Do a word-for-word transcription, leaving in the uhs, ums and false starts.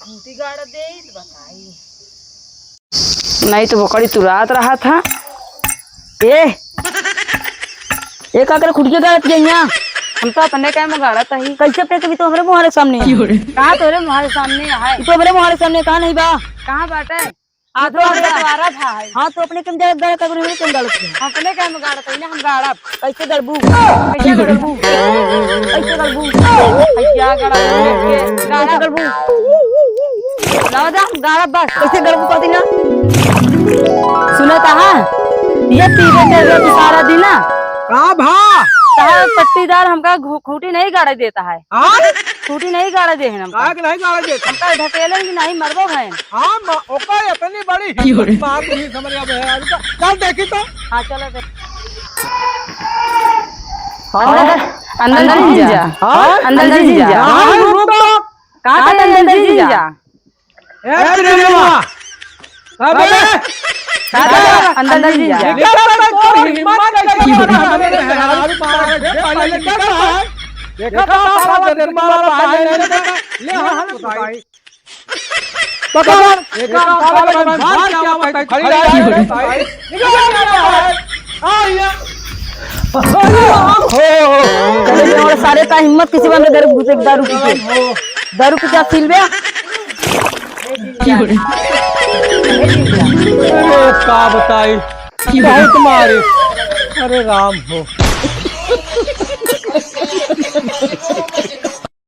खूंटी गाड़ दे, तो बताई। नहीं तो बकरी तुरात रहा था। ए, ए का करे खुटिया गाड़त गई यहाँ? हम तो अपने काम में गाड़त ही। कैसे अपने कभी तो हमरे मुहारे सामने है। कहाँ तोरे मुहारे सामने है? तो हमरे मुहारे सामने कहाँ नहीं बा? कहाँ बाटे? आ तो तो हमरे बंटवारा था है। हाँ, तो अपने कम जगह गाड़ा, तब हमरे कम गाड़त है। अपने काम में गाड़त ही ना, हम गाड़ब। कैसे गड़बू? कैसे गड़बू? कैसे गड़बू? भैया गड़बू, कैसे गड़बू? लावा जा, गाड़ा बस। कैसे गड़बू कहती ना? सुनो कहा, ये पीबे के रोज सारा दिन ना। का भा? कहा पट्टीदार हमका घू-, खूंटी नहीं गाड़े देता है। हाँ? खूंटी नहीं गाड़े दे है हमका। काहे के नहीं गाड़े देता? हमका ढकेलन की नहीं मरबो है। हाँ, म-, ओकर इतनी बड़ी हिम्मत बात नहीं समझ आवे है। चल देखी तो। हाँ, चलो देख। अंदर, अंदर अंदर जा। जा। हाँ? अंदर अंदर जा। जा। हाँ, रुक तो। का का अंदर अंदर जीजा? ए, त्रिलोकवा। अबे। का का अंदर अंदर जीजा? निकल, निकल, तोर हिम्मत कैसे बना? हमरे मेहरारू मारा है, पहले निकल रहा है। देखा था, साला जन्म वाला भाई, ले हाथ उठाई। पकड़, एक काम कर, मैं भाग के आवत है, खड़ी रह, खड़ी रह। निकल, निकल, निकल। आ, या। चले जाओ, सारे का हिम्मत किसी बंदे घर घुसे दारू पी के। दारू पी के आप सिलबे? अरे, का बताई, बहुत मारे। अरे राम हो।